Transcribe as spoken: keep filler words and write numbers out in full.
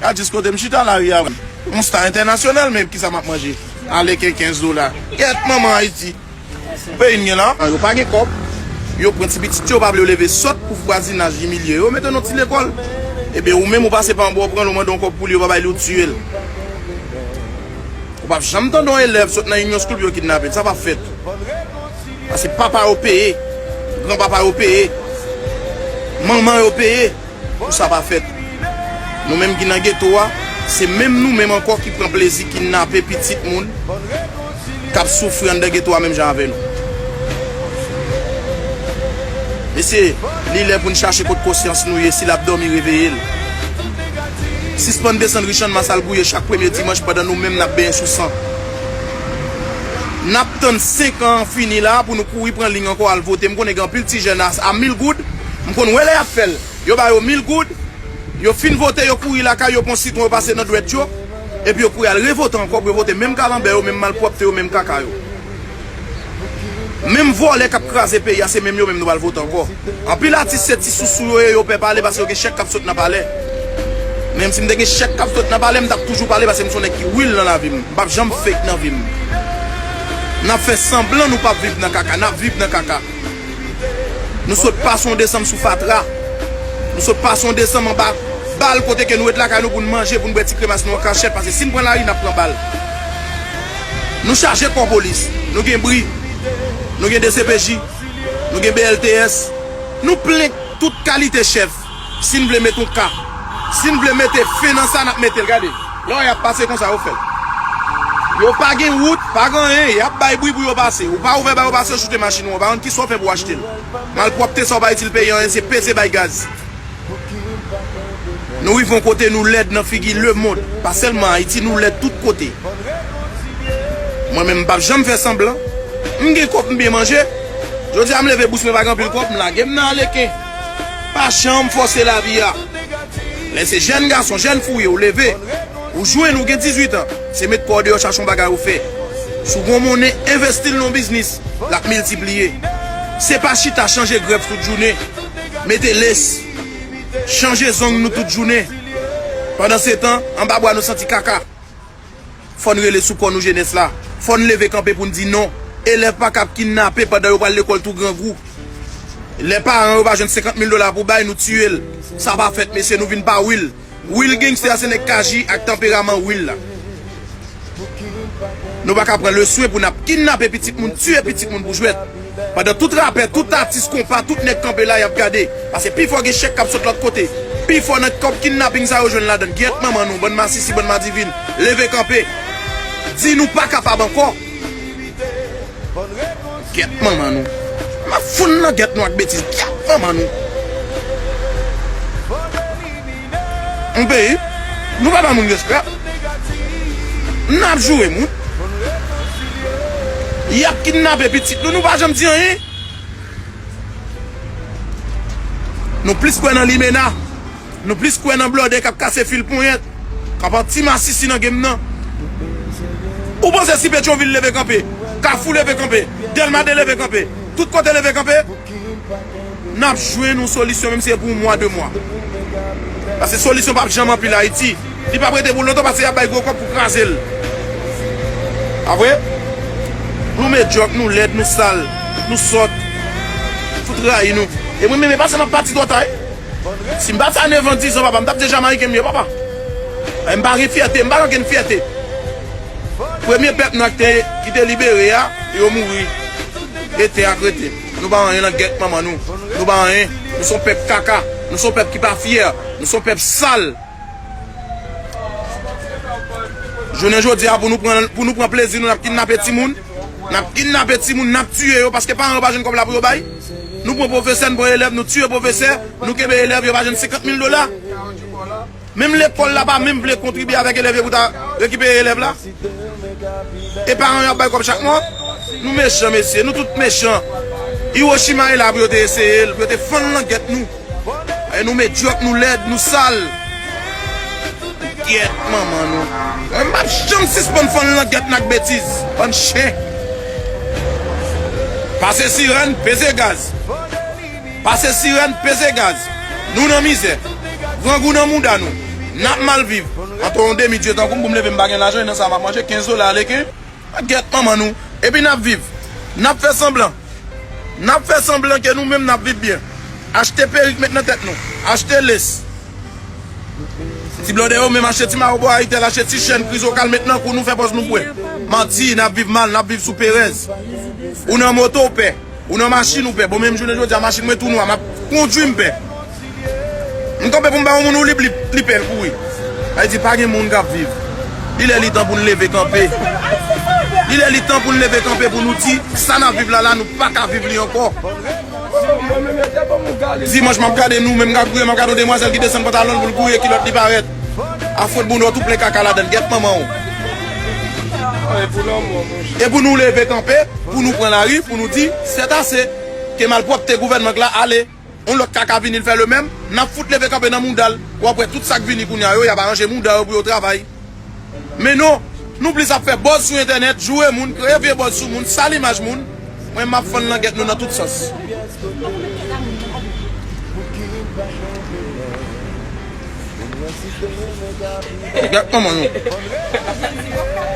Gad jis kote m chita lari a. Yon star entènasyonal, men kisa m ap manje? Aleken kenz dola. Gyèt manman Ayiti. Peyi n gen la. Yo pa gen kòb. Yo pran ti pitit yo, yo pa vle yo leve sòt pou vwazinaj imilye yo, mete nan ti lekòl. Ebyen, ou menm ou pase pa anba, ou pran l, ou mande yon kòb pou li, yo pa bay li, ou tiye l. Ou p ap janm tande yon elèv sot nan Union School pou yo kidnape l. Sa p ap fèt. Paske papa yo peye, granpapa yo peye, manman yo peye pou sa pa fèt. Nou menm ki nan geto a, se menm nou menm ankò ki pran plezi kidnape pitit moun k ap soufri anndan geto a menm jan avè nou. Mesye, li lè pou n chache kot konsyans nou ye, si l ap dòmi, reveye l. Sispann desann ri Channmas al gouye chak premye dimanch pandan nou menm n ap benyen sou san. N ap tann senk an fini la pou nou kouri pran liy ankò al vote. M konnen gen anpil ti jèn a, a mil goud, m konn wè lè y ap fè l. Yo ba yo mil goud, yo fin vote, yo kouri lakay yo, pran sitwon, yo pase nan dwèt yo, epi yo kouri al revote ankò pou yo vote menm kalanbè yo, menm malpwòpte yo, menm kaka yo. Menm vòlè k ap kraze peyi a, se menm yo menm nou pral vote ankò. Anpil atis se ti sousou yo ye, yo pè pale paske yo gen chèk k ap sot nan palè. Menm si m te gen chèk k ap sot nan palè, m t ap toujou pale paske m se yon nèg ki real nan lavi m. M p ap janm fake nan vi m. N ap fè sanblan nou p ap viv nan kaka, n ap viv nan kaka. Nou sot pase yon desanm sou fatra. Nou sot pase yon desanm anba bal kote ke nou ret lakay nou pou n manje, pou n bwè ti kremas nou an kachèt, paske si n pran lari, n ap pran bal. Nou chaje kò polis. Nou gen bri. Nou gen D C P J. Nou gen B L T S. Nou plen tout kalite chèf. Si n vle met yon ka, si n vle mete fen nan sa, n ap mete l. Gade, lè w y ap pase konsa, yo fè l. Yo pa gen wout, pa gen anyen, y ap bay bri pou yo pase. Ou pa ouvè ba yo pase, yo choute machin ou, ou pa konn kisa w fè pou w achte l. Malpwòpte sa w pa itil peyi anyen, se peze bay gaz. Nou rive yon kote, nou lèd nan figi lemonn. Pa sèlman Ayiti, nou lèd tout kote. Mwen menm, m p ap janm fè sanblan. M gen kòb, m byen manje. Jodi a, m leve bous mwen pa gen anpil kòb, m lage m nan aleken. Pa janm fòse lavi a. Lè se jèn gason, jèn fi w ye, ou leve, ou jwenn, ou gen dizuit an, se met kò w deyò chache yon bagay ou fè. Si w gen yon monnen, envesti l nan yon biznis, l ap miltipliye. Se pa chita chanje grèf tout jounen, mete lès, chanje zong nou tout jounen. Pandansetan, anba bwa nou santi kaka. Fò n rele sou kò nou jenès la. Fò n leve kanpe pou n di non. Elèv pa ka ap kidnape pandan yo pral lekòl tou grangou. Lè paran yo pa jwenn senkant mil dola pou bay, nou tiye l. Sa pa fèt, mesye, nou vin pa Will. Will gangster a se nèg k aji ak tanperaman Will la. Nou pa ka pran leswen pou n ap kidnape pitit moun, tiye pitit moun pou jwèt. Pandan tout rapè, tout atis konpa, tout nèg kanpe la, y ap gade. Paske pifò gen chèk k ap sot lòt kote. Pifò nan kòb kidnaping sa yo jwenn ladann. Gyèt manman nou, bann masisi, bann madivin. Leve kanpe. Di nou pa kapab ankò. Gyèt manman nou. M ap foun nan gyèt nou ak betiz. Gyèt manman nou. Yon peyi, nou pa ba moun respè. N ap joure moun. Y ap kidnape pitit nou, nou pa janm di anyen. Nou plis kwè nan limena. Nou plis kwè nan blòdè k ap kase fil ponyèt. K ap an ti masisi nan game nan. Ou panse si Petyonvil leve kanpe, Kafou leve kanpe, Dèlma de leve kanpe, tout kote leve kanpe, n ap jwenn yon solisyon, menm si se pou yon mwa, de mwa. Paske solisyon p ap janm anpil Ayiti. Li p ap rete pou lontan paske y ap bay gwo kòb pou kraze l. Pa vre? Nou medyòk, nou lèd, nou sal, nou sòt. Fout rayi nou. E mwen menm, e pa sa m ap pati twò ta, wi. Si m pa t sa nèf an, diz an, papa, m t ap di Jamayiken m ye, papa. E m pa gen fyète, m pa gen okenn fyète. Premye pèp nwa ki te, ki te libere a, yo mouri. E tè a k rete. Nou pa anyen nan gyèt manman nou. Nou pa anyen. Nou se yon pèp kaka. Nou se yon pèp ki pa fyè. Nou se yon pèp sal. Jounen jodi a, pou nou pran, pou nou pran plezi nou, n ap kidnape timoun. N ap kidnape timoun, n ap tiye yo, paske paran yo pa jwenn kòb la pou yo bay. Nou pran pwofesè, n pran elèv, nou tiye pwofesè, nou kenbe elèv, yo pa jwenn senkant mil dola. Menm lekòl la pa menm vle kontribye avèk elèv yo pou ta rekipere elèv la. E paran yo ap bay kòb chak mwa. Nou mechan, mesye, nou tout mechan. Hiroshima e la pou yo te eseye l, pou yo te fann langyèt nou. E nou medyòk, nou lèd, nou sal. Gyèt manman nou. Mwen m p ap janm sispann fann langyèt n ak betiz. Bann chen. Pase sirèn, peze gaz. Pase sirèn, peze gaz. Nou nan mizè. Grangou nan mouda nou. N ap mal viv. Antò yon demi dye tankou m, pou m leve m pa gen lajan, e nan sa m ap manje, kenz dola leken. Gèt manman nou. Epi n ap viv. N ap fè sanblan. N ap fè sanblan ke nou menm n ap viv byen. Achte perik met nan tèt nou. Achte les. Ti blòdè yo menm achte ti mawo bò Ayitel, achte ti chèn krizokal met nan kou nou, fè pòz nou bwè. Manti, n ap viv mal, n ap viv sou perèz. Ou nan moto, w pè. Ou nan machin ou pè. Bon, menm jounen jodi a, machin mwen tou nwa, m ap kondui m pè. M kanpe pou m ba yon moun ou li, li, li pè l kouri. Sa vle di pa gen moun k ap viv. Li lè li tan pou n leve kanpe. Li lè li tan pou n leve kanpe pou nou di sa n ap viv la la, nou pa ka viv li ankò. Dimanch m ap gade nou, menm m ap gouye, m ap gade yon demwazèl ki desann pantalon l pou l gouye kilòt li parèt. Afwot bounda w tou plen kaka ladan l, gèt manman w. E pou nou leve kanpe, pou nou pran lari, pou nou di, c'est assez. Ke malpwòpte gouvènman k la ale. Yon lòt kaka vini, l fè le menm. N ap fout leve kanpe nan mouda l. W ap wè tout sa k vini kounye a yo, y ap aranje mouda yo pou yo travay. Men non, nou plis ap fè buzz sou entènèt, joure moun, kreye vye buzz sou moun, sal imaj moun. Mwen, m ap fann langèt nou nan tout sans. Gèt manman nou.